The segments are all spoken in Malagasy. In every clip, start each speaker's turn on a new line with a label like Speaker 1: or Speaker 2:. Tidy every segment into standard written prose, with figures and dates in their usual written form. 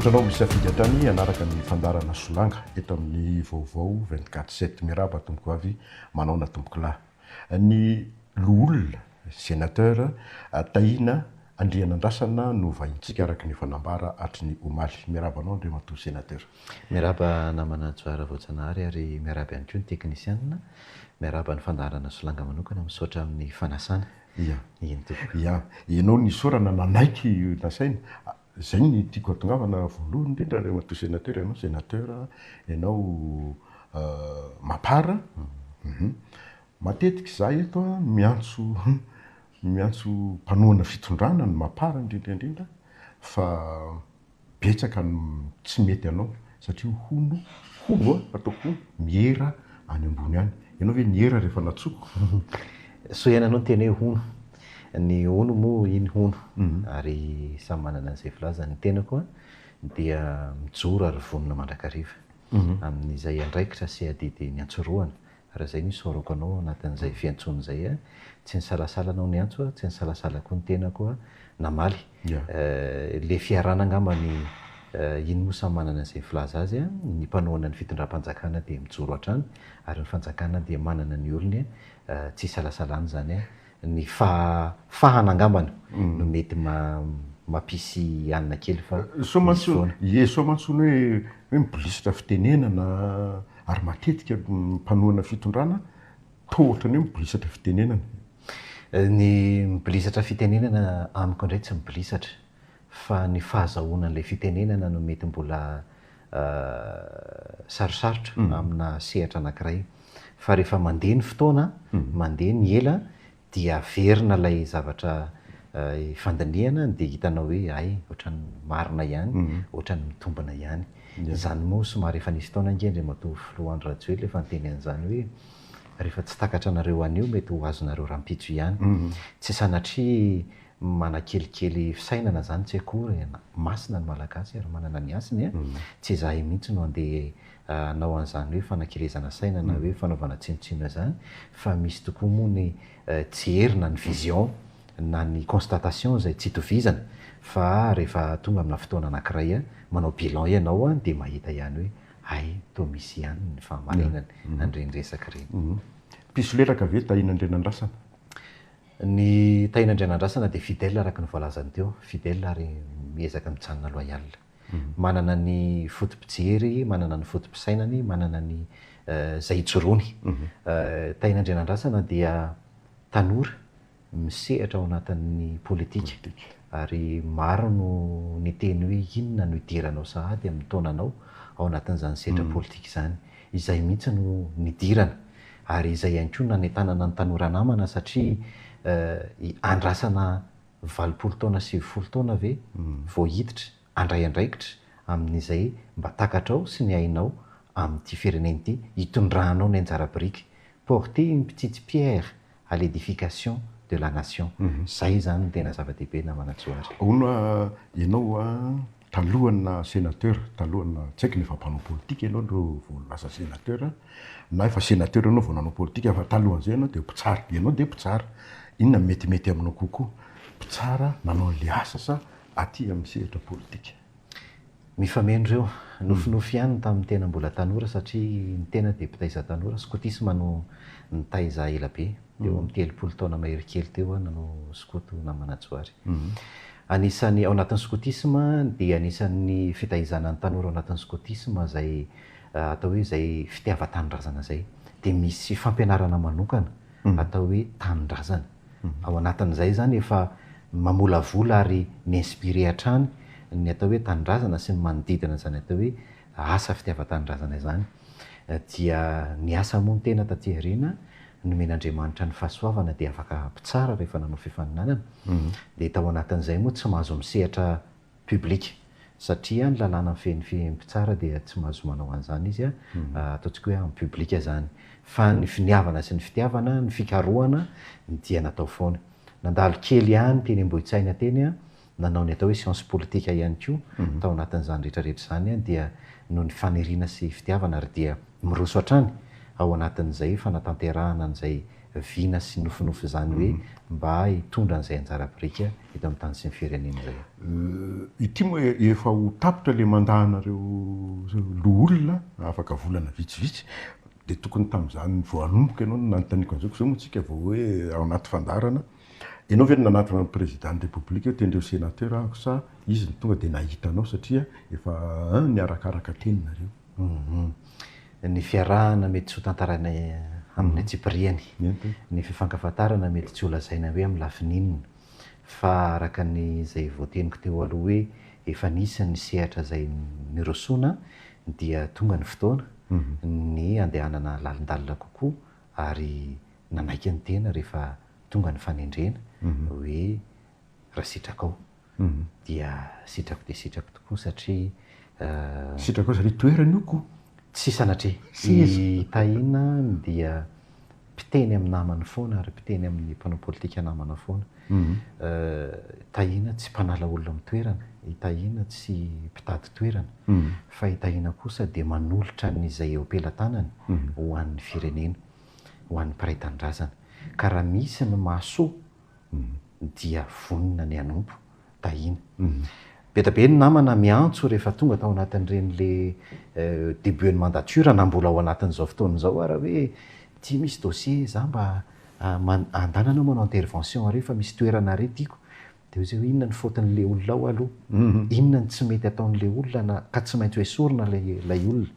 Speaker 1: Misaotra anao misafidy hatrany hanaraka ny fandaharana Solanga eto amin'ny Vaovao 24 sept. Miarahaba tompoko vavy, manaona tompoko lahy. Ny loholona, sénateur, Tahina Andrianandrasana no vahintsika araka ny efa nambara hatry ny omaly. Miarahaba anao Andriamatoa Sénateur.
Speaker 2: Miarahaba namana Johara Voajanahary ary miarahaba ihany koa ny teknisianina. Miarahaba ny fandaharana Solanga manokana, misaotra amin'ny fanasana.
Speaker 1: Ia.
Speaker 2: Eny tompoko.
Speaker 1: Ia. Ianao nisaorana nanaiky nasaina. Izay no tiako hatongavana voalohany indrindra Andriamatoa Sénateur, ianao Sénateur, ianao Mapar. Matetika izaho eto miantso miantso mpanohana fitondrana ny Mapar indrindra indrindra fa betsaka ny tsy mety anao satria hono, hono an, ataoko hono, miera any ambony any. Ianao ve niera rehefa natsoko?
Speaker 2: Soa ihany anao niteny hoe hono. Ny hono moa iny hono ary samy manana an'izay filazany. Ny tenako dia mijoro ary vonona mandrakariva amin'izay andraikitra sy adidy niantsorohana. Raha izay no isaorako anao ao anatin'izay fiantsoana izay a, tsy nisalasala anao niantso a, tsy nisalasala koa ny tenako a namaly. Ilay fiarahana angamba ny iny moa samy manana izay filaza azy a, ny mpanohana ny fitondram-panjakana dia mijoro hatrany ary ny fanjakana dia manana ny olony a, tsy isalasalana izany a, ny fahafahana angambany no mety mampisy hanina kely fa
Speaker 1: Sao
Speaker 2: misy
Speaker 1: mantsy
Speaker 2: foana.
Speaker 1: Ie, sao mantsy hono hoe hoe mibolisatra fitenenana ary matetika ny mpanohana fitondrana toa ohatran'ny hoe mibolisatra fitenenana.
Speaker 2: Ny mibolisatra fitenenana amiko indray tsy mibolisatra fa ny fahazahoana an'ilay fitenenana no mety mbola sarosarotra amina sehatra anankiray. Fa rehefa mandeha ny fotoana, mandeha ny ela dia averina ilay zavatra ifandinihana dia hitanao hoe hay ohatran'ny marina ihany, ohatran'ny mitombina ihany. Izany moa somary efa nisy taona ange Andriamatoa Filoha Andry Rajoelina efa niteny an'izany hoe rehefa tsy takatra anareo anio mety ho azonareo rahampitso ihany. Tsy sanatria manakelikely fisainana zany tsy akory e, masina ny malagasy ary manana ny hasiny a, tsy izahay mihitsy no andeha hanao an'izany hoe fanakelezana saina na hoe fanaovana tsinontsinona izany fa misy tokoa moa ny jery na ny vision na ny constatation izay tsy itovizana fa rehefa tonga amina fotoana anankiray manao bilan ianao dia mahita ihany hoe hay toa misy ihany ny fahamarinany an'ireny resaka ireny.
Speaker 1: Mpisolelaka ve Tahina Andrianandrasana?
Speaker 2: Ny Tahina Andrianandrasana dia fidèle araka ny voalazany teo, fidèle ary miezaka mijanona loyal. Manana ny foto-pijery, manana ny foto-pisainany, manana ny izay ijoroany. Tahina Andrianandrasana dia tanora misehatra ao anatin'ny politika ary maro no niteny hoe inona no idiranao sahady amin'ny taonanao ao anatin'izany sehatra politika izany. Izay mihitsy no nidirana. Ary izay ihany koa no nanentanana ny tanora namana satria andrasana 80 taona 90 taona ve vao hiditra handray andraikitra amin'izay mba takatrao sy ny hainao amin'ity firenena ity hitondranao ny anjara biriky, porter une petite pierre à l'édification de la nation. Izay izany no tena zava-dehibe namana Johary.
Speaker 1: Hono hoa ianao talohan'ny naha sénateur, talohan'ny naha, tsy haiko na efa mpanao politika ianao no vao lasa sénateur na efa sénateur ianao vao nanao politika fa talohan'izay ianao dia mpitsara, ianao dia mpitsara. Inona no metimety aminao kokoa, mpitsara nanao an'ilay asa sa aty amin'ny sehatra politika?
Speaker 2: Mifameno ireo. Nofinofy ihany tamin'ny tena mbola tanora satria ny tena dia mpitaiza tanora, skotisma no nitaiza ela be, teo amin'ny 30 taona mahery kely teo aho nanao skoto namana Johary. Anisan'ny ao anatin'ny skotisma dia anisan'ny fitaizana ny tanora ao anatin'ny skotisma izay atao hoe izay fitiavan-tanindrazana izay. Dia misy fampianarana manokana atao hoe tanindrazana. Ao anatin'izay izany efa mamolavola ary mi-inspirer hatrany ny atao hoe tanindrazana sy ny manodidina izany atao hoe asa fitiavan-tanindrazana izany. Dia niasa moa ny tena taty aoriana, nomen'Andriamanitra ny fahasoavana dia afaka mpitsara rehefa nanao fifaninanana. Dia tao anatin'izay moa tsy mahazo misehatra public satria ny lalàna mifehy ny mpitsara dia tsy mahazo manao an'izany izy, ataontsika hoe en public izany. Fa ny finiavana sy ny fitiavana, ny fikarohana dia natao foana. Nandalo kely ihany teny Ambohitsaina teny aho, nanao ny atao hoe science politique ihany koa tao anatin'izany rehetra rehetra izany dia noho ny faniriana sy fitiavana ary dia miroso hatrany ao anatin'izay fanatanterahana an'izay. vina sy nofinofy izany hoe mba hitondra an'izay anjara biriky eto amin'ny tany sy ny firenena izay.
Speaker 1: Ity moa efa ho tapitra ilay mandat-nareo loholona afaka volana vitsivitsy, dia tokony tamin'izany vao hanomboka ianao no nanontaniako an'izao, koa izao moa tsika vao hoe ao anaty fandaharana, ianao ve no nanatona ny président ny république hoe tendreo sénateur aho sa izy no tonga dia nahita anao satria efa niarakaraka teny nareo?
Speaker 2: Ny fiarahana mety tsy ho tantaraina amin'ny antsipiriany, ny fifankafantarana mety tsy ho lazaina hoe amin'ny lafiny inona, fa araka ny izay voateniko teo aloha hoe efa nisy ny sehatra izay nirosoana dia tonga ny fotoana ny handehanana lalindalina kokoa ary nanaiky ny tena rehefa tonga ny fanendrena hoe raha sitrakao dia sitrako dia sitrako tokoa satria.
Speaker 1: Sitrakao satria toerana io ko.
Speaker 2: Tsy sanatria. I Tahina dia mpiteny amin'ny namany foana ary mpiteny amin'ny mpanao politika namana foana. Tahina tsy mpanala olona amin'ny toerana, i Tahina tsy mpitady toerana, fa i Tahina kosa dia manolotra an'izay eo am-pelatanany ho an'ny firenena, ho an'ny mpiray tanindrazana. Ka raha misy ny mahasoa dia vonona ny hanompo, Tahina. Be dia be ny namana miantso rehefa tonga tao anatin'ireny le début ny mandature na mbola ao anatin'izao fotoana izao ara hoe ity misy dossier za mba andana anao manao intervention are fa misy toerana are tiako. Dia hoy izy hoe inona ny faute-n'le olona ao aloha? Inona ny tsy mety ataon'le olona na ka tsy maintsy ho esorina ilay olona?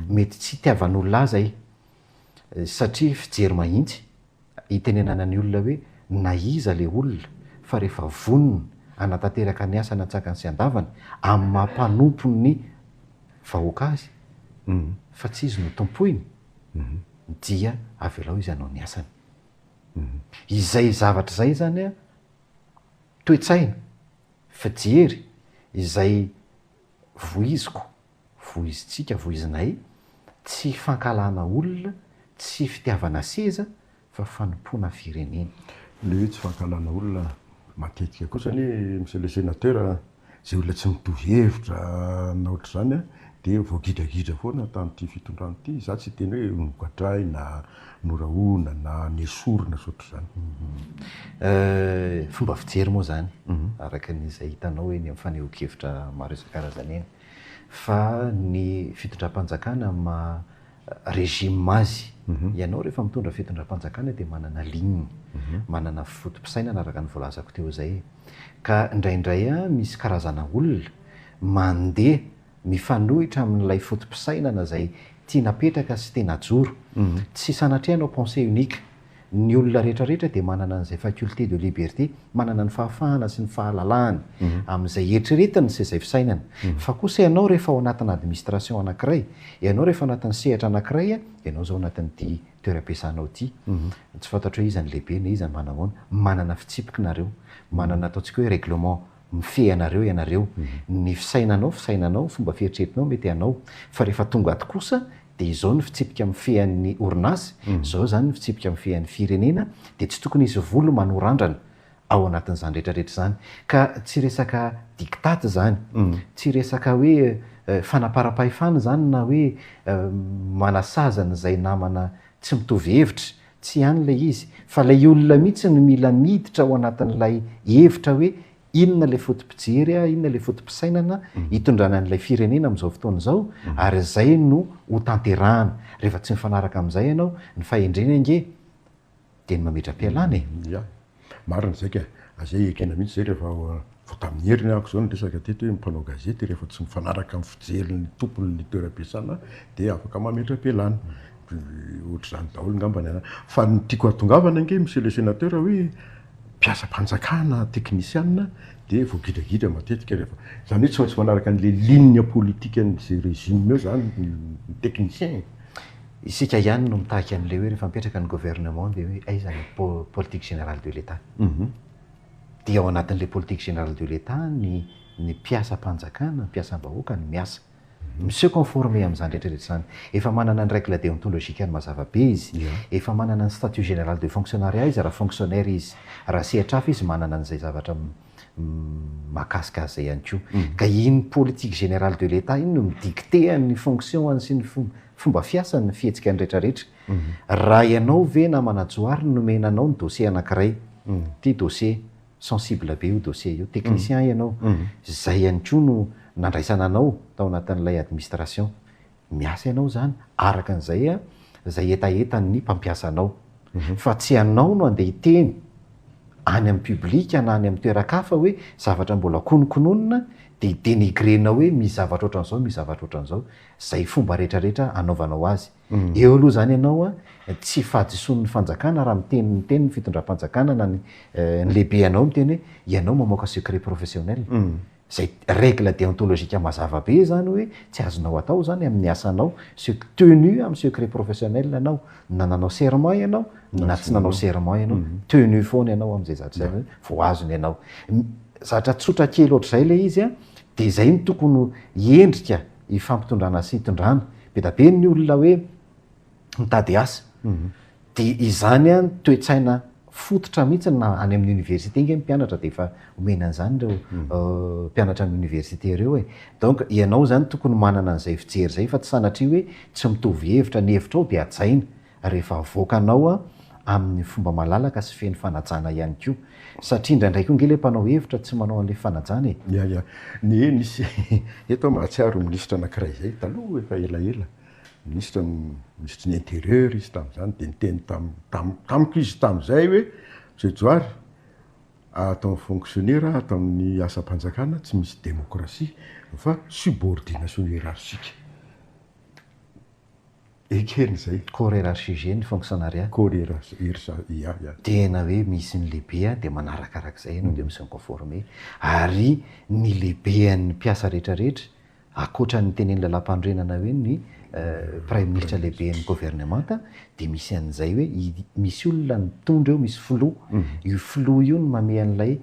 Speaker 2: Mety tsy hitiavan'olona azy ay satria fijery mahintsy. Itenenana ny olona hoe na iza le olona fa rehefa vonona hanatanteraka ny asany antsakany sy andavany amin'ny maha mpanompo ny vahoaka azy fa tsy izy no tompoiny dia avelao izy hanao ny asany. Izay zavatra izay izany an, toe-tsaina, fijery izay voiziko voizintsika, voizinay, tsy fankahalana olona, tsy fitiavana seza fa fanompoana firenena.
Speaker 1: Le hoe tsy fankahalana olona, matetika kosa anie monsieur le sénateur, zay olona tsy mitovy hevitra na ohatr'izany dia voagidragidra foana tamin'ity fitondrana ity, za tsy hiteny hoe nogadraina, norahona na nesorina sy ohatr'izany.
Speaker 2: Fomba fijery moa izany, araka ny izay hitanao eny amin'ny fanehoan-kevitra maro isan-karazany eny. Fa ny fitondram-panjakana amin'ny maha régime azy, ianao rehefa mitondra fitondram-panjakana dia manana ligne, manana foto-pisainana araka ny voalazako teo izay. Ka indraindray misy karazana olona mandeha mifanohitra amin'ilay foto-pisainana izay tiana apetraka sy tena ajoro. Tsy sanatria hanao pensée unique. Ny olona rehetra rehetra dia manana an'izay faculté de liberté, manana ny fahafahana sy ny fahalalahany amin'izay eritreretiny sy izay fisainany. Fa kosa ianao rehefa ao anatina administration anankiray, ianao rehefa anatin'ny sehatra anankiray, ianao izao anatin'ity toeram-piasanao ity, tsy fantatro hoe iza ny lehibe na iza ny manahoana, manana fitsipiky nareo, manana ataontsika hoe règlement mifehy anareo ianareo, ny fisainanao fisainanao, ny fomba fieritreretinao mety anao, fa rehefa tonga ato kosa dia izao ny fitsipika mifehy an'ny orinasa, izao izany ny fitsipika mifehy an'ny firenena, dia tsy tokony hisy volo manorandrana ao anatin'izany rehetra rehetra izany. Ka tsy resaka diktat izany, tsy resaka hoe fanaparam-pahefana izany na hoe manasazy an'izay namana tsy mitovy hevitra, tsy any ilay izy, fa ilay olona mihitsy no mila miditra ao anatin'ilay hevitra hoe inona ilay foto-pijery, inona ilay foto-pisainana hitondrana an'ilay firenena amin'izao fotoana izao, ary izay no ho tanterahana. Rehefa tsy mifanaraka amin'izay ianao, ny fahendrena ange dia ny mametra-pialana e!
Speaker 1: Ya, marina izay ka. Izay ekena mihitsy izay rehefa vao tamin'ny heriny ahako izao niresaka teto hoe ny mpanao gazety rehefa tsy mifanaraka amin'ny fijerin'ny tompon'ny toeram-piasana dia afaka mametra-pialana. Ohatr'izany daholo angamba ny anah. Fa ny tiako hahatongavana ange monsieur le sénateur hoe mpiasam-panjakana, teknisiana dia voagidragidra matetika rehefa, izany hoe tsy maintsy manaraka an'ilay ligne politikan'izay régime eo izany ny technicien e.
Speaker 2: Isika ihany no mitaky an'ilay hoe rehefa mipetraka ny gouvernement dia hoe aiza ny politique générale de l'Etat. Dia ao anatin'ilay politique générale de l'Etat ny ny mpiasam-panjakana, ny mpiasam-bahoaka no miasa. Mi-se conformer amin'izany rehetra rehetra izany. Efa manana ny règle déontologique-ny mazava be izy. Efa manana ny statut général de fonctionnariat izy raha fonctionnaire izy. Raha sehatra hafa izy manana an'izay zavatra mahakasika azy izay ihany koa. Ka iny politique générale de l'Etat iny no mi-dicter ny fonction-ny sy ny fomba. fomba fiasa ny fihetsika ny rehetrarehetra. Raha ianao ve namana Johary no nomena anao ny dossier anankiray, ity dossier sensible be io dossier io, technicien ianao, izay ihany koa no nandraisana anao tao anatin'ilay administration, miasa ianao izany araka an'izay izay hetahetan'ny mpampiasa anao. Fa tsy ianao no andeha hiteny any amin'ny public na any amin'ny toeran-kafa hoe zavatra mbola kononkononina dia hi-denigrer-nao hoe misy zavatra ohatran'izao, misy zavatra ohatran'izao. Izay fomba rehetrarehetra anaovanao azy. Eo aloha izany ianao tsy fahadisoan'ny fanjakana raha miteny miteny ny fitondram-panjakana na ny ny lehibe anao miteny hoe ianao mamoaka secret professionnel. Izay règle déontologique mazava be izany hoe tsy azonao atao izany amin'ny asanao, sec tenu amin'ny secret professionnel ianao, na nanao serment ianao na tsy nanao serment ianao, tenu foana ianao amin'izay zavatra izay vao azony ianao. Zavatra tsotra kely ohatr'izay ilay izy an, dia izay no tokony ho endrika ifampitondrana sy itondrana. Be dia be ny olona hoe mitady asa, dia izany an toe-tsaina fototra mihitsy na any amin'ny université ange ny mpianatra dia efa omena an'izany ireo mpianatra amin'ny université ireo e. Donc ianao izany tokony manana an'izay fijery izay fa tsy sanatria hoe tsy mitovy hevitra, ny hevitrao dia hajaina rehefa avoakanao amin'ny fomba malalaka sy feno fanajana ihany koa. Satria indraindray koa ange ilay mpanao hevitra tsy manao an'ilay fanajana e.
Speaker 1: Ya ya. Ny nisy eto aho mahatsiaro minisitra anankiray izay taloha efa elaela, Minisitra minisitry ny intérieur izy tamin'izany dia niteny tam tam tamiko izy tamin'izay hoe Monsieur Johary, ato amin'ny fonctionnaire, ato amin'ny asam-panjakana tsy misy démocratie fa subordination hiérarchique. Ekena izay.
Speaker 2: Corps hiérarchisé ny fonctionnariat.
Speaker 1: Corps hiérarchisé, ya ya.
Speaker 2: Tena hoe misy ny lehibe dia manarakarak'izay ianao dia mi-se conformer. Ary ny lehibean'ny mpiasa rehetrarehetra Ankoatra ny tenenin'ny lalàmpanorenana hoe ny praiminisitra lehiben'ny governemanta dia misy an'izay hoe misy olona mitondra eo, misy filoha. Io filoha io no mamehy an'ilay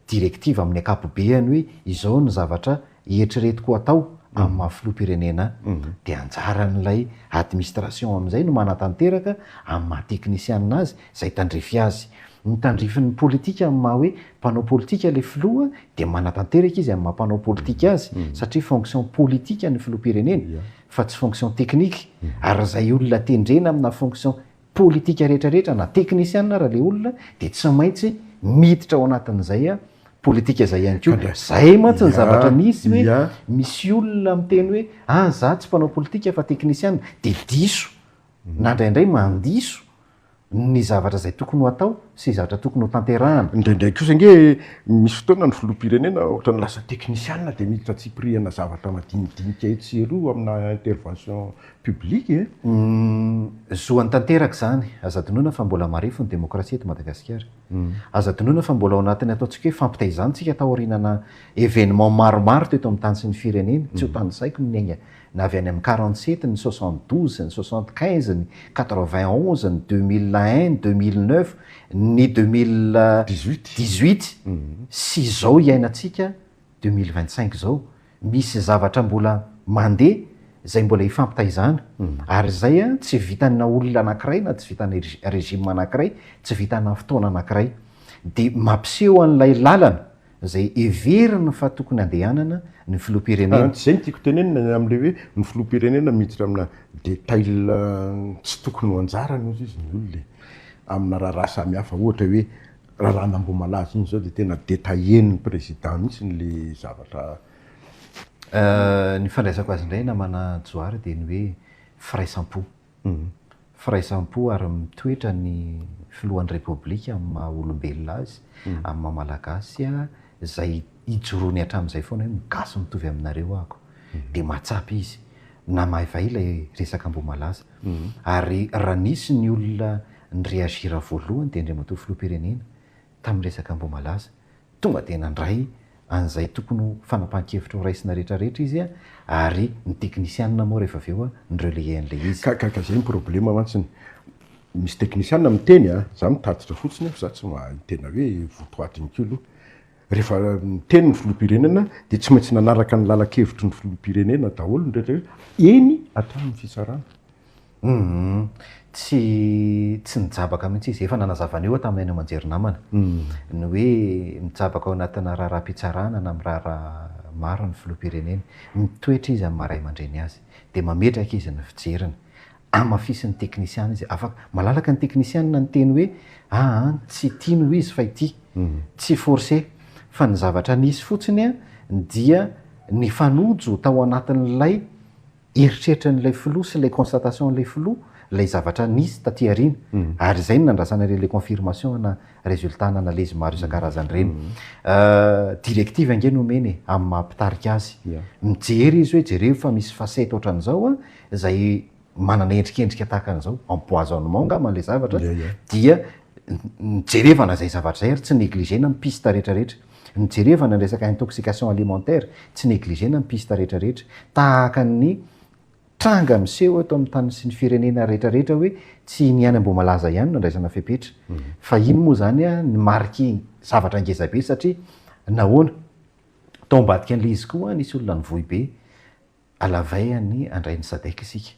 Speaker 2: directive amin'ny ankapobeany hoe izao ny zavatra eritreretiko hatao amin'ny maha filoham-pirenena ahy. Dia anjaran'ilay administration amin'izay no manatanteraka amin'ny maha teknisianina azy izay tandrify azy. Ny tandrifin'ny politika amin'ny maha hoe mpanao politika ilay filoha dia manatanteraka izy amin'ny maha mpanao politika azy satria fonction politique ny filoham-pirenena fa tsy fonction technique ary izay olona tendrena amina fonction politika rehetra rehetra na teknisianina ara ilay olona dia tsy maintsy miditra ao anatin'izay politika izay ihany koa. Izay mantsy ny zavatra misy hoe misy olona miteny hoe ah za tsy mpanao politika fa teknisianina dia diso na indraindray mandiso ny zavatra izay tokony ho atao sy zavatra tokony ho tanterahana.
Speaker 1: Indraindray kosa ange misy fotoana ny filoham-pirenena ohatran'ny lasa teknisianina dia miditra antsipirihana zavatra madinidinika etsy sy eroa amina intervention publique e.
Speaker 2: Zoany tanteraka izany. Aza adinoina fa mbola marefo ny demokrasia eto Madagasikara. Aza adinoina fa mbola ao anatin'ny ataontsika hoe fampitaizana isika taorianana événement maromaro teto amin'ny tany sy ny firenena. Tsy ho tanisaiko ny niainga na avy any amin'ny 47, ny 72, ny 75, ny 91, ny 2001, ny 2009, ny 2018 sy izao iainantsika 2025 izao. Misy zavatra mbola mandeha izay mbola ifampitaizana ary izay tsy vitana olona anankiray na tsy vitana régime anankiray, tsy vitana fotoana anankiray. Dia mampiseho an'ilay lalana Izay heveriny fa tokony handehanana ny filoham-pirenena.
Speaker 1: Tsy izay no tiako tenenina ny amin'ilay hoe ny filoham-pirenena miditra amina detail tsy tokony ho anjarany hozy izy ny olona e. Amina raharaha samihafa ohatra hoe raharahan'Ambohimalaza iny izao dia tena detailler-n'ny président mihitsy ilay zavatra.
Speaker 2: Ny fandraisako azy indray namana Johary dia ny hoe firaisam-po. Firaisam-po ary mitoetra ny filohan'ny Repoblika amin'ny maha olombelona azy, amin'ny maha Malagasy izay ijoroany hatramin'izay foana hoe gasy mitovy aminareo ahako. Dia mahatsapa izy. Namaivay ilay resaka Ambohimalaza. Ary raha nisy ny olona ni-réagir voalohany dia Andriamatoa Filoham-pirenena tamin'ny resaka Ambohimalaza. Tonga dia nandray an'izay tokony ho fanapahan-kevitra ho raisina rehetra rehetra izy ary ny teknisianina moa rehefa avy eo ni-relayer an'ilay izy.
Speaker 1: Ka ka ka zay ny problema mantsiny, misy teknisianina miteny a, za mitatitra fotsiny fa za tsy mahay tena hoe votoatiny koa aloha, rehefa miteny ny filoham-pirenena dia tsy maintsy nanaraka ny lalan-kevitry ny filoham-pirenena daholo ny rehetra rehetra, eny hatramin'ny fitsarana.
Speaker 2: Humm. Tsy tsy nijabaka mihitsy izy. Efa nanazava an'io aho tamin'ny haino aman-jery namana. Ny hoe mijabaka ao anatina raharaham-pitsarana na amin'ny raharaha. maro ny filoham-pirenena, mitoetra izy amin'ny maha ray aman-dreny azy, dia mametraka izy ny fijeriny, hamafisin'ny teknisiana izy, afaka, malalaka ny teknisiana niteny hoe aa tsy ity no izy fa ity, tsy forcer, fa ny zavatra nisy fotsiny dia nifanojo tao anatin'ilay eritreritran'ilay filoha sy ilay constatation an'ilay filoha ilay zavatra nisy taty aoriana, ary izay no nandrasana ireny ilay confirmation ana résultat ana analyse maro isan-karazany ireny. Directive ange no omeny e, amin'ny maha mpitarika azy. Mijery izy hoe jereo fa misy facette ohatran'izao an, izay manana endrikendrika tahaka an'izao, empoisonnement angamba ilay zavatra, dia nijerevana izay zavatra izay ary tsy negligena ny piste rehetra rehetra. Nijerevana ny resaka intoxication alimentaire, tsy negligena ny piste rehetra rehetra. Tahaka ny tranga miseho eto amin'ny tany sy ny firenena rehetra rehetra hoe tsy ny any Ambohimalaza ihany no andraisana fepetra. Fa iny moa izany ny mariky zavatra ngeza be satria nahoana? Tao ambadika an'ilay izy koa nisy olona nivoy be à la veille ny handray ny Sadec isika.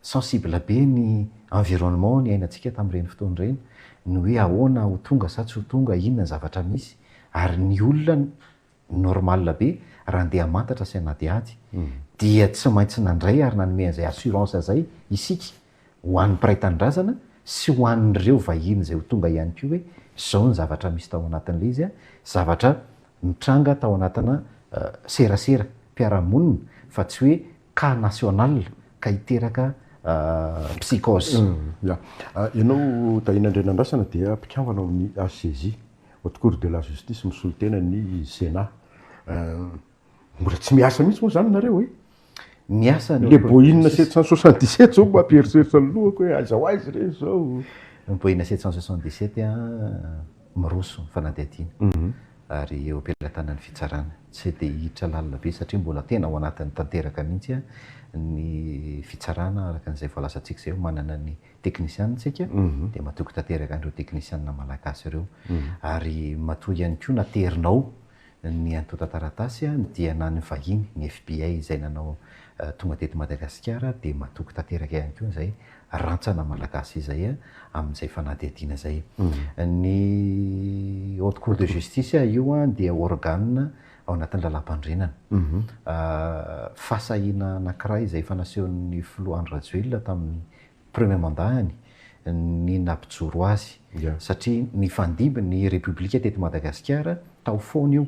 Speaker 2: Sensible be ny environnement niainantsika tamin'ireny fotoana ireny, ny hoe ahoana ho tonga sa tsy ho tonga, inona ny zavatra misy, ary ny olona normal be raha andeha hamantatra sy hanadihady dia tsy maintsy nandray ary nanome an'izay assurance izay isika ho an'ny mpiray tanindrazana sy ho an'ireo vahiny izay ho tonga ihany koa hoe izao ny zavatra misy tao anatin'ilay izy, zavatra mitranga tao anatina serasera mpiara-monina fa tsy hoe cas national ka hiteraka psychose.
Speaker 1: Ya. Ianao Tahina Andrianandrasana dia mpikambana ao amin'ny HCJ, Haute Cour de la Justice, misolo tena ny Sénat. Mbola tsy miasa mihitsy moa izany nareo e?
Speaker 2: Miasa
Speaker 1: ny Le Boeing 777 zao mampieritreritra ny lohako hoe aiza ho aiza ireny zao.
Speaker 2: Ny Boeing 777 an, miroso ny fanadihadiana ary eo am-pelatanan'ny fitsarana. Tsy dia hiditra lalina be satria mbola tena ao anatin'ny tanteraka mihitsy ny fitsarana araka an'izay voalazantsika izay hoe manana ny teknisianina isika dia matoky tanteraka an'ireo teknisianina malagasy ireo. Ary matoa ihany koa naterinao ny antontan-taratasy dia na ny vahiny, ny FBI izay nanao tonga teto Madagasikara dia matoky tanteraka ihany koa izay rantsana malagasy izay amin'izay fanadihadiana izay. Ny Haute Cour de Justice io dia organe ao anatin'ny lalàmpanorenana. Fahasahiana anankiray izay efa nasehon'ny filoha Andry Rajoelina tamin'ny premier mandat-ny ny nampijoro azy satria nifandimby ny Repoblika teto Madagasikara tao foana io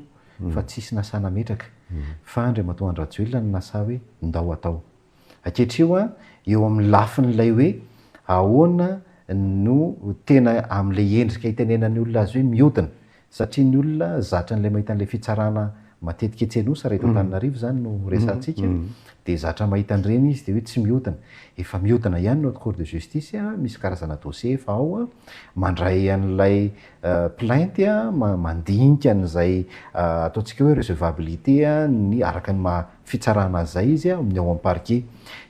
Speaker 2: fa tsisy nasahy nametraka fa Andriamatoa Andry Rajoelina no nasahy hoe ndao atao. Ankehitrio an, eo amin'ny lafin'ilay hoe ahoana no tena amin'ilay endrika itenenan'ny olona azy hoe mihodina Satria ny olona zatra an'ilay mahita an'ilay fitsarana matetika etsy Anosy, raha eto Antananarivo izany no resahantsika, dia zatra mahita an'ireny izy dia hoe tsy mihodina. Efa mihodina ihany ny Haute Cour de Justice, misy karazana dossier efa ao, mandray an'ilay plainte, mandinika an'izay ataontsika hoe recevabilité ny araka ny maha fitsarana azy izay izy ny ao amin'ny parquet.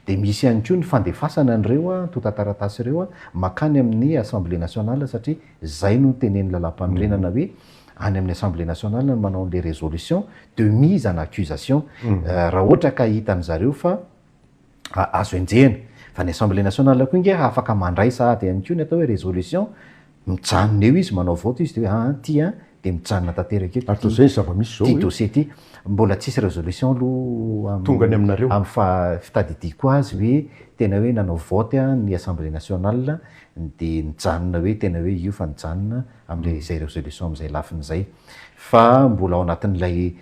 Speaker 2: Dia misy ihany koa ny fandefasana an'ireo antontan-taratasy ireo mankany amin'ny Assemblée nationale satria Izay no tenenin'ny lalàmpanorenana hoe any amin'ny Assemblée nationale no manao an'ilay résolution de mise en accusation raha ohatra ka hitan-dry zareo fa azo enjehina. Fa ny Assemblée nationale koa ange afaka mandray sahady ihany koa ny atao hoe résolution, mijanona eo izy, manao vote izy dia hoe aa ity an, dia mijanona tanteraka eto
Speaker 1: Ary toa izay ny zava-misy izao
Speaker 2: ity
Speaker 1: e.
Speaker 2: dossier ity. Mbola tsisy résolution aloha
Speaker 1: Tonga any aminareo.
Speaker 2: amin'ny fitadidiako azy hoe tena hoe nanao vote ny Assemblée nationale dia nijanona hoe tena hoe io fa nijanona amin'ilay izay résolution amin'izay lafiny izay. Fa mbola ao anatin'ilay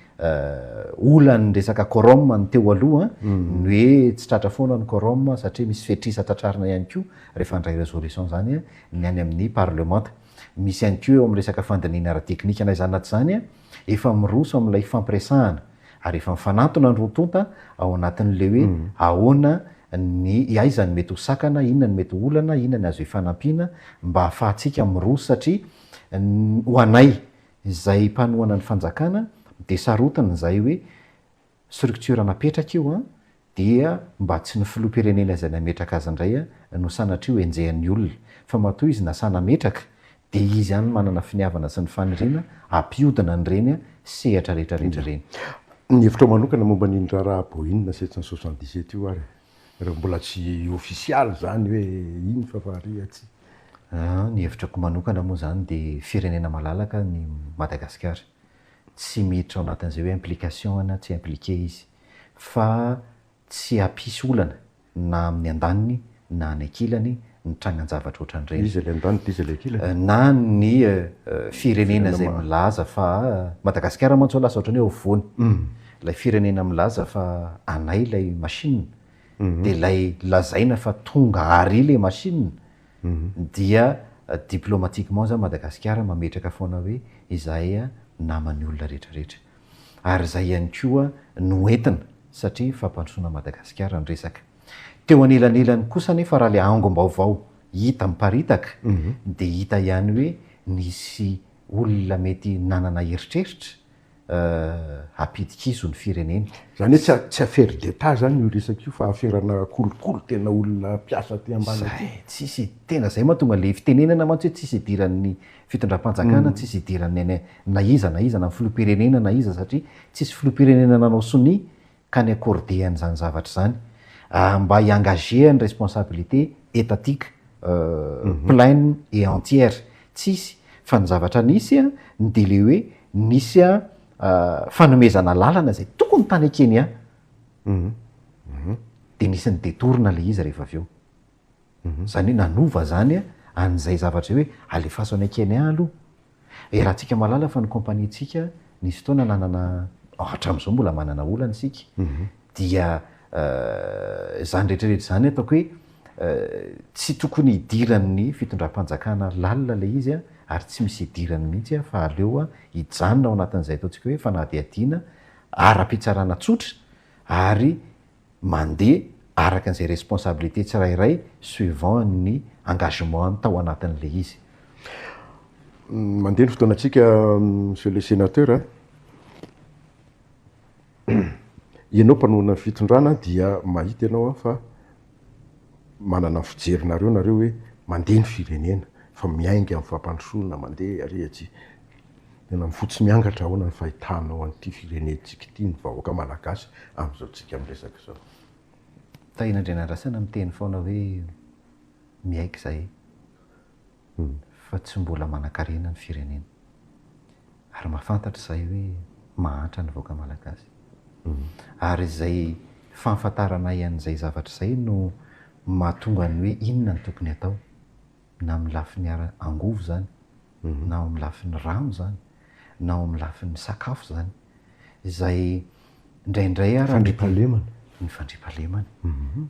Speaker 2: olan'ny resaka quorum ny teo aloha, ny hoe tsy tratra foana ny quorum satria misy fetr'isa tratrarina ihany koa rehefa handray résolution izany ny any amin'ny parlemanta. Misy ihany koa eo amin'ny resaka fandinihina ara-teknika na izany na tsy izany, efa miroso amin'ilay fampiresahana ary efa mifanantona ny roa tonta ao anatin'ilay hoe ahoana ny aiza no mety ho sakana, inona no mety ho olana, inona ny azo ifanampiana mba ahafahantsika miroso satria ho anay izay mpanohana ny fanjakana dia sarotiny izay hoe structure napetraka io an, dia mba tsy ny filoham-pirenena izay nametraka azy indray no sanatria ho enjehan'ny olona fa matoa izy nasahy nametraka dia izy ihany no manana finiavana sy ny faniriana hampihodina an'ireny sehatra rehetra rehetra ireny.
Speaker 1: Ny hevitrao manokana momba an'iny raharaha Boeing 777 io ary raha mbola tsy ofisialy izany hoe iny fa fa ary atsy.
Speaker 2: Ny hevitrako manokana moa izany dia firenena malalaka ny Madagasikara. Tsy miditra ao anatin'izay hoe implication na tsy impliqué izy fa tsy hampisy olana na amin'ny andaniny na any ankilany ny trangan-javatra ohatran'ireny.
Speaker 1: Iza ilay andaniny dia iza ilay ankilany?
Speaker 2: Na ny firenena izay milaza fa, Madagasikara mantsy lasa ohatran'ny hoe afovoany, ilay firenena milaza fa anay ilay machine, dia ilay lazaina fa tonga ary ilay machine dia diplomatiquement zany Madagasikara mametraka foana hoe izahay naman'ny olona rehetra rehetra. Ary izay ihany koa no entina satria fampandrosoana Madagasikara ny resaka. Teo anelanelany kosa anefa raha ilay angom-baovao hita miparitaka dia hita ihany hoe nisy olona mety nanana eritreritra hampidi-kizo ny firenena.
Speaker 1: Izany hoe tsy tsy affaire d'Etat izany io resaka io fa affaire-na kolikoly tena olona mpiasa aty ambany aty.
Speaker 2: Zay, tsisy, tena zay mahatonga le fitenenana mantsy hoe tsisy idiran'ny fitondram-panjakana, tsisy idiran'ny any na iza na iza na ny filoham-pirenena na iza satria tsisy filoham-pirenena nanao sonia ka ni-accorder an'izany zavatra izany mba hi-engager ny responsabilité étatique pleine et entière. Tsisy, fa ny zavatra nisy dia le hoe nisy fanomezana lalana izay tokony tany Kenya dia nisy ni-detourne le izy rehefa avy eo. Izany hoe nanova izany an'izay zavatra izay hoe alefaso any Kenya aloha. Iarahantsika mahalala fa ny compagnie-ntsika nisy fotoana nanana, hatramin'izao mbola manana olana isika, dia izany rehetra rehetra izany ataoko hoe tsy tokony hidiran'ny fitondram-panjakana lalina ilay izy ary tsy misy hidirany mihitsy fa aleo hijanona ao anatin'izay ataontsika hoe fanadihadiana ara-pitsarana tsotra ary mandeha araka an'izay responsabilité tsirairay suivant ny engagement-ny tao anatin'ilay izy.
Speaker 1: Mandeha ny fotoanantsika Monsieur le Sénateur a. Ianao mpanohana ny fitondrana dia mahita ianao fa manana ny fijerinareo nareo hoe mandeha ny firenena fa miainga amin'ny fampandrosoana mandeha ary atsy. Tena mifotsy miangatra ahoana ny fahitanao an'ity firenentsika ity ny vahoaka malagasy amin'izao tsika miresaka izao.
Speaker 2: Tahiana Andrianandrasana miteny foana hoe miaiky izahay fa tsy mbola manankarena ny firenena. Ary mahafantatra izahay hoe mahantra ny vahoaka malagasy. Ary izay fahafantaranay an'izay zavatra izay no mahatonga ny hoe inona no tokony hatao. Na amin'ny lafiny ara angovo izany, na ao amin'ny lafiny rano izany, na ao amin'ny lafiny sakafo izany. Izay indraindray ara mety.
Speaker 1: Fandriampahalemana.
Speaker 2: Ny fandriampahalemana.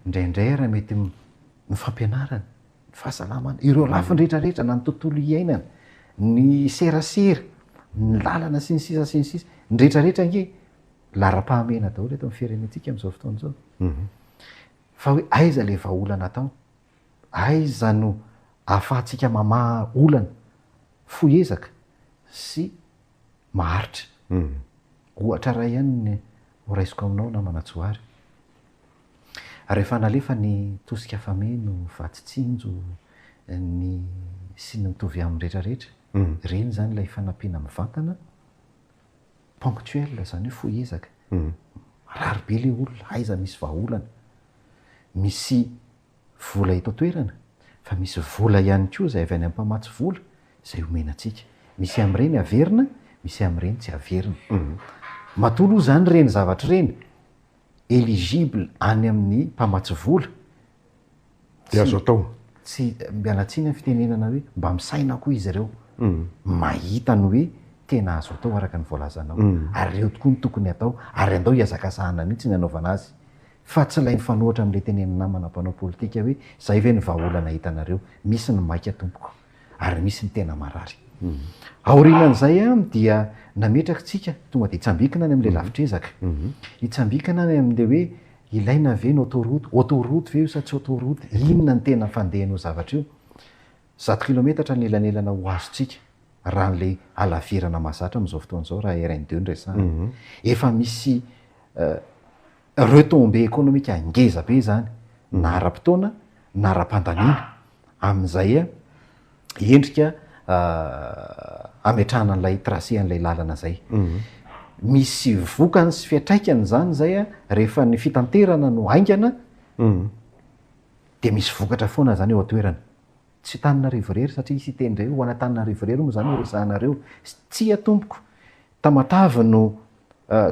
Speaker 2: Indraindray ara mety ny fampianarana, ny fahasalamana, ireo lafiny rehetra rehetra, na ny tontolo iainana, ny serasera, ny lalana sy ny sisa sy ny sisa, ny rehetra rehetra ange laharam-pahamehana daholo eto amin'ny firenentsika amin'izao fotoana izao. Fa hoe aiza ilay vahaolana atao? Aiza no ahafahantsika mamaha olana fohy ezaka sy maharitra? Ohatra iray ihany ny horaisiko aminao namana Johary. Rehefa nalefa ny tosika fameno, vatsy tsinjo, ny sy ny mitovy aminy rehetra rehetra, ireny izany ilay fanampiana mivantana, ponctuel, izany hoe fohy ezaka. Marary be ilay olona, aiza misy vahaolana? Misy vola eto an-toerana fa misy vola ihany koa izay avy any amin'ny mpamatsy vola izay omena antsika. Misy amin'ireny averina, misy amin'ireny tsy averina. Matoa aloha izany ireny zavatra ireny eligible any amin'ny mpamatsy vola,
Speaker 1: Dia azo atao.
Speaker 2: Tsy, miala tsiny amin'ny fitenenana hoe mba misaina koa izy ireo, mahita ny hoe tena azo atao araka ny voalazanao. Ary ireo tokoa no tokony hatao, ary andao hihazakazahana mihitsy ny hanaovana azy. Fa tsy ilay mifanohitra amin'ilay tenenin'ny namana mpanao politika hoe izay ve no vahaolana hitanareo? Misy ny maika tompoko, ary misy ny tena marary. Aorianan'izay dia nametraka tsika, tonga dia hitsambikina any amin'ilay lavitr'ezaka. Hitsambikina any amin'ilay hoe ilaina ve ny autoroute, autoroute ve io sa tsy autoroute, inona ny tena fandehan'io zavatra io? 100 kilometatra ny elanelana ho azontsika raha an'ilay halavirana mahazatra amin'izao fotoana izao raha RN deux no resahana. Efa misy Retombées économiques ngeza be izany na ara-potoana na ara-pandaniana amin'izay endrika ametrahana an'ilay tracé an'ilay lalana izay. Misy vokany sy fiantraikany izany izay rehefa ny fitanterana no haingana dia misy vokatra foana izany eo an-toerana. Tsy Antananarivo irery satria hisy hiteny indray hoe ho an'Antananarivo irery moa izany no resahanareo. Tsia tompoko. Tamatave no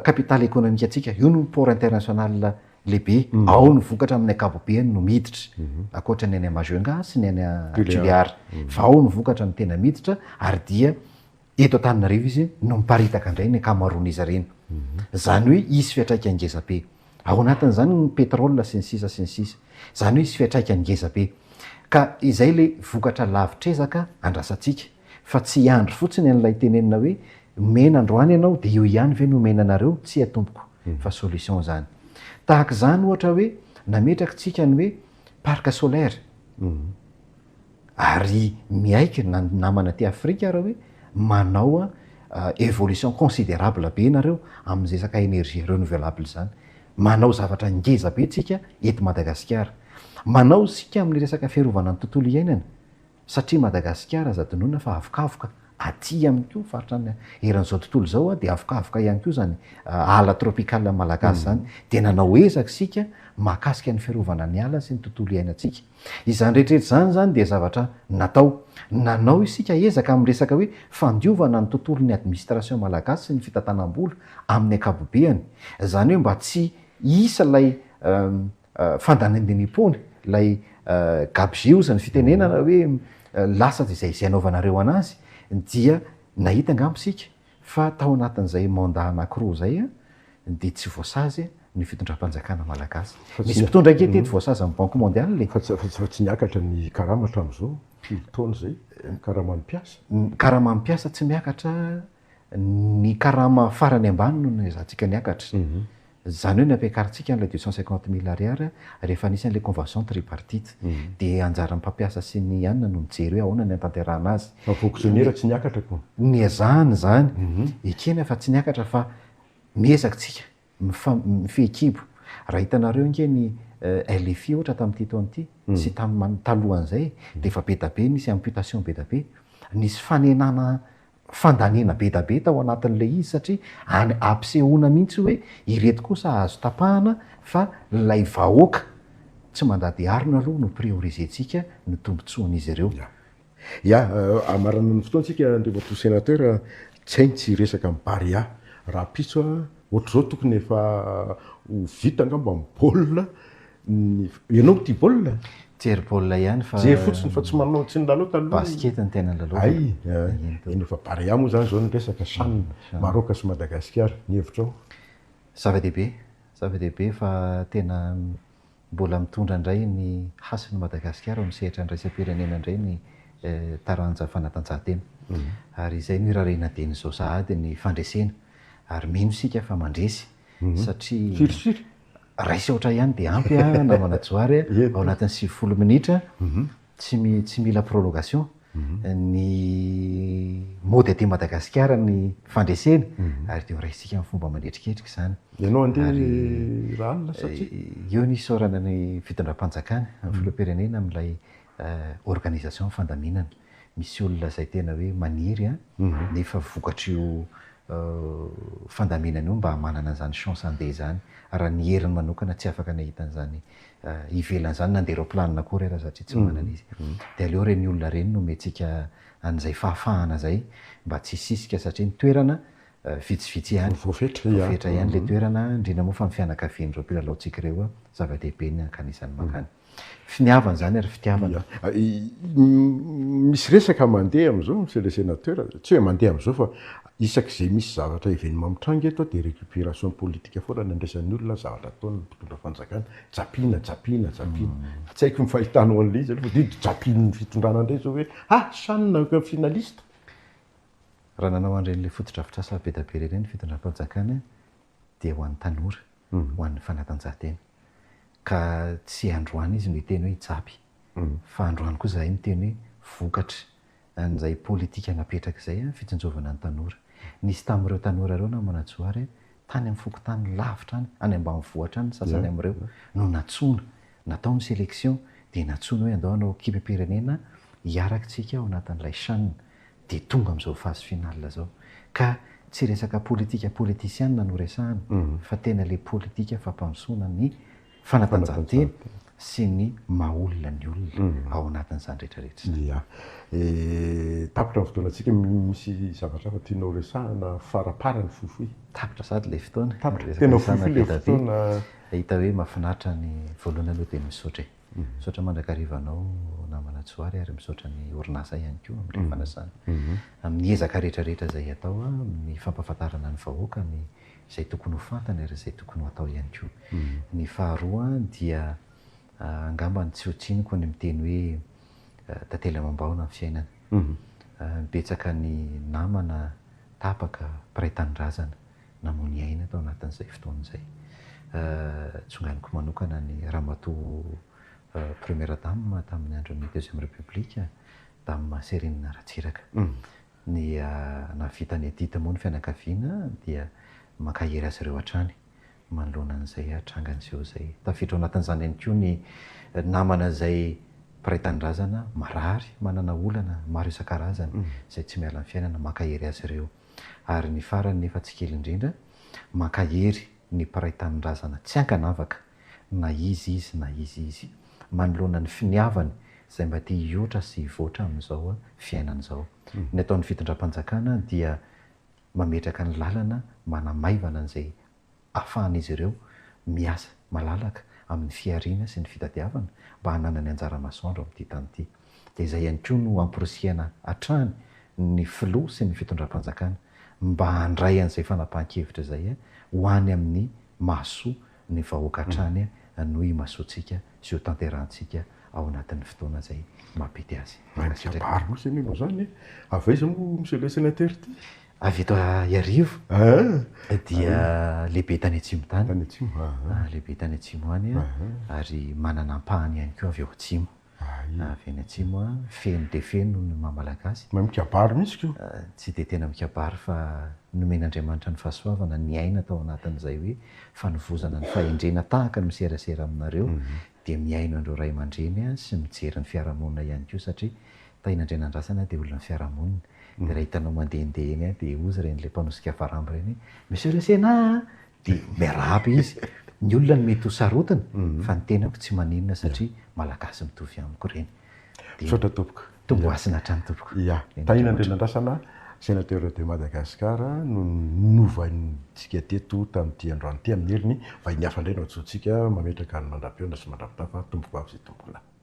Speaker 2: capitale économique antsika, io no port international lehibe, ao ny vokatra amin'ny ankapobeany no miditra, ankoatra ny any Majunga sy ny any Tuléar, fa ao ny vokatra no tena miditra ary dia eto Antananarivo izy no miparitaka indray ny ankamaroan'izy ireny. Izany hoe hisy fiantraikany ngeza be. Ao anatin'izany ny pétrole sy ny sisa sy ny sisa. Izany hoe hisy fiantraikany ngeza be. Ka izay ilay vokatra lavitr'ezaka andrasantsika. Fa tsy hiandry fotsiny an'ilay tenenina hoe omena androany ianao dia io ihany ve no omena anareo? Tsia tompoko, fa solution izany. Tahaka izany ohatra hoe nametraka tsika ny hoe parc solaire. Ary miaiky na ny namana aty Afrika ara hoe manao évolution considérable be nareo amin'ny resaka énergie renouvelable izany. Manao zavatra ngeza be tsika eto Madagasikara. Manao isika amin'ny resaka fiarovana ny tontolo iainana satria Madagasikara aza adinoina fa avokavoka aty ihany koa faritra any eran'izao tontolo izao dia avokavoka ihany koa izany ala tropical malagasy izany. Dia nanao ezaka isika mahakasika ny fiarovana ny ala sy ny tontolo iainantsika. Izany rehetra rehetra izany izany dia zavatra natao. Nanao isika ezaka amin'ny resaka hoe fandiovana ny tontolon'ny administration malagasy sy ny fitantanam-bola amin'ny ankapobeany. Izany hoe mba tsy hisy ilay fandanindaniam-poana, ilay gabegie hozy ny fitenenana hoe lasa izay izay anaovanareo anazy dia nahita angamba isika fa tao anatin'izay mandat anankiroa izay dia tsy voasazy ny fitondram-panjakana malagasy. Misy mpitondra ange teto voasazin'ny Banque mondiale e.
Speaker 1: Fa tsy niakatra ny karama hatramin'izao, firy taona izay, ny karaman'ny mpiasa?
Speaker 2: Ny karaman'ny mpiasa tsy miakatra, ny karama farany ambany no niezahantsika niakatra. Izany hoe nampiakarintsika an'ilay 250 000 ariary rehefa nisy an'ilay convention tripartite. Dia anjaran'ny mpampiasa sy ny anona no mijery hoe ahoana ny hanatanterahana azy.
Speaker 1: Fa fonctionnaire tsy niakatra koa.
Speaker 2: Niezahana izany, ekena fa tsy niakatra fa miezaka tsika mifehy kibo. Raha hitanareo ange ny LFI ohatra tamin'ity taona ity sy tamin'ny talohan'izay dia efa be da be nisy amputation be da be, nisy fanenana fandaniana be da be tao anatin'ilay izy satria any ampisehoana mihitsy hoe ireto kosa azo tapahana fa ilay vahoaka tsy mandady harona aloha no prioriser-tsika ny tombontsoan'izy ireo.
Speaker 1: Ya, hamarana ny fotoana tsika Andriamatoa Sénateur, tsy hay ny tsy hiresaka amin'ny Barea rahampitso a, ohatr'izao tokony efa ho vita angamba ny baolina, ny, ianao tia baolina?
Speaker 2: Jery baolina ihany fa.
Speaker 1: Jery fotsiny fa tsy manao, tsy nilalao taloha.
Speaker 2: Basket no tena nilalaovana.
Speaker 1: Hay, eny fa Barea moa izany izao ny resaka, Chan, Maroc sy Madagasikara, ny hevitrao?
Speaker 2: Zava-dehibe, zava-dehibe fa tena Mbola mitondra indray ny hasin'i Madagasikara ao amin'ny sehatra iraisam-pirenena indray ny taranja fanatanjahantena. Ary izay no irariana dieny izao sahady ny fandresena. Ary mino isika fa mandresy satria
Speaker 1: Firy firy?
Speaker 2: Iray sy aotra ihany dia ampy namana Johary ao anatin'ny 90 minitra tsy tsy mila prolongation. Ny mody aty Madagasikara ny fandresena ary dia ho raisintsika amin'ny fomba manetriketrika izany.
Speaker 1: Ianao handeha rahalina sa tsia?
Speaker 2: Eo ny isaorana ny fitondram-panjakana, ny filoham-pirenena amin'ilay organisation fandaminana. Misy olona izay tena hoe maniry nefa vokatr'io fandaminana io mba manana an'izany chance handeha izany. Raha ny heriny manokana tsy afaka nahita an'izany ivelan'izany nandeha raoplanina akory ara satria tsy manana izy. Dia aleo ireny olona ireny no omentsika an'izay fahafahana izay mba tsy hisisika satria ny toerana vitsivitsy ihany.
Speaker 1: Voafetra, ya.
Speaker 2: Voafetra ihany ilay toerana, indrindra moa fa ny fianakavian'ireo mpilalaontsika ireo, zava-dehibe ny hankanesany mankany. Finiavana izany ary fitiavana.
Speaker 1: Ya. Misy resaka mandeha amin'izao monsieur le sénateur, tsy hoe mandeha amin'izao fa isak'izay misy zavatra événement mitranga eto dia récupération politique foana ny andraisan'ny olona zavatra ataon'ny mpitondra fanjakana, japiana, japiana, japiana. Tsy haiko ny fahitanao an'ilay izy aloha fa dia japian'ny fitondrana indray izao hoe ah CHAN finaliste.
Speaker 2: Raha nanao an'ireny ilay fotodrafitrasa be da be ireny ny fitondram-panjakana dia ho an'ny tanora, ho an'ny fanatanjahantena. Ka tsy androany izy no hiteny hoe hijapy, fa androany koa izahay miteny hoe vokatry an'izay politika napetraka izay fitsinjovana ny tanora. Nisy tamin'ireo tanora ireo namana Johary tany amin'ny fokontany lavitra any, any ambanivohitra any ny sasany amin'ireo no nantsoina, natao ny sélection dia nantsoina hoe andao hanao ekipam-pirenena hiaraka isika ao anatin'ilay CHAN. dia tonga amin'izao phase finale izao. Ka tsy resaka politika politisiana no resahana fa tena ilay politika fampandrosoana ny fanatanjahantena. sy ny maha olona ny olona ao anatin'izany rehetra rehetra izany.
Speaker 1: Ia. Tapitra ny fotoanantsika, misy zavatra hafa tianao resahana faraparany fohifohy?
Speaker 2: Tapitra sahady ilay fotoana.
Speaker 1: Tapitra,
Speaker 2: Resaka
Speaker 1: tena
Speaker 2: resahana
Speaker 1: fohifohy
Speaker 2: be
Speaker 1: ilay
Speaker 2: dia be.
Speaker 1: fotoana.
Speaker 2: Hita hoe mahafinaritra ny voalohany aloha dia misaotra e. Misaotra mandrakariva anao namana Johary ary misaotra ny orinasa ihany koa amin'ilay fanasana. Amin'ny ezaka rehetra rehetra izay atao amin'ny fampahafantarana ny vahoaka ny izay tokony ho fantany ary izay tokony ho atao ihany koa. Ny faharoa dia angamba ny tsy ho tsiniko ny miteny hoe tantely amam-bahona ny fiainana. Betsaka ny namana tapaka mpiray tanindrazana namoy ny aina tao anatin'izay fotoana izay. Tsonganiko manokana ny ramatoa Première Dame tamin'ny andron'ny Deuxième République, Dame Serine Ratsiraka. Ny nahavita ny adidy moa ny fianakaviana dia mankahery azy ireo hatrany manoloana an'izay tranga niseho izay. Tafiditra ao anatin'izany ihany koa ny namana izay mpiray tanindrazana marary, manana olana maro isan-karazany izay tsy miala amin'ny fiainana, mankahery azy ireo. Ary ny farany nefa tsy kely indrindra, mankahery ny mpiray tanindrazana tsy ankanavaka na iza izy na iza izy, manoloana ny finiavany izay mba te hihoatra sy hivoatra amin'izao fiainana izao. Ny ataon'ny fitondram-panjakana dia mametraka ny lalana manamaivana an'izay ahafahan'izy ireo miasa malalaka amin'ny fihariana sy ny fitadiavana mba hananany anjara masoandro amin'ity tany ity. Dia izay ihany koa no amporisihana hatrany ny filoha sy ny fitondram-panjakana mba handray an'izay fanapahan-kevitra izay ho any amin'ny mahasoa ny vahoaka hatrany no imasoantsika sy ho tanterahantsika ao anatin'ny fotoana izay mampety azy.
Speaker 1: Mahay
Speaker 2: Mankasitraka.
Speaker 1: mikabary mihitsy anie ianao izany e! Avy aiza moa Monsieur le Sénateur ity?
Speaker 2: Avy eto Iarivo
Speaker 1: Ah!
Speaker 2: dia lehibe tany Atsimo tany.
Speaker 1: Tany Atsimo, ah.
Speaker 2: Lehibe tany Atsimo any ary manana ampahany ihany koa avy ao Atsimo. Avy any Atsimo, feno dia feno ny maha Malagasy.
Speaker 1: Mahay mikabary mihitsy ko.
Speaker 2: Tsy dia tena mikabary fa nomen'Andriamanitra ny fahasoavana niaina tao anatin'izay hoe fanovozana ny fahendrena tahaka ny miserasera aminareo dia mihaino an'ireo ray aman-dreny sy mijery ny fiarahamonina ihany koa satria Tahin'Andrianandrasana dia olona ny fiarahamonina dia raha hitanao mandehandeha eny dia hozy ireny ilay mpanosika varambo ireny hoe Monsieur le Sénat a! Dia miarahaba izy. Ny olona no mety ho sarotiny fa ny tenako tsy maninona satria Malagasy mitovy amiko ireny. Dia
Speaker 1: Misaotra tompoko.
Speaker 2: Tombo hasina hatrany tompoko.
Speaker 1: Ya. Tahina Andrianandrasana, Sénateur de Madagascar no novaintsika teto tamin'ity androany ity amin'ny heriny. Vahiny hafa indray no antsointsika mametraka ny mandra-pihaona sy mandra-pitafa tompoko vavy sy tompoko lahy.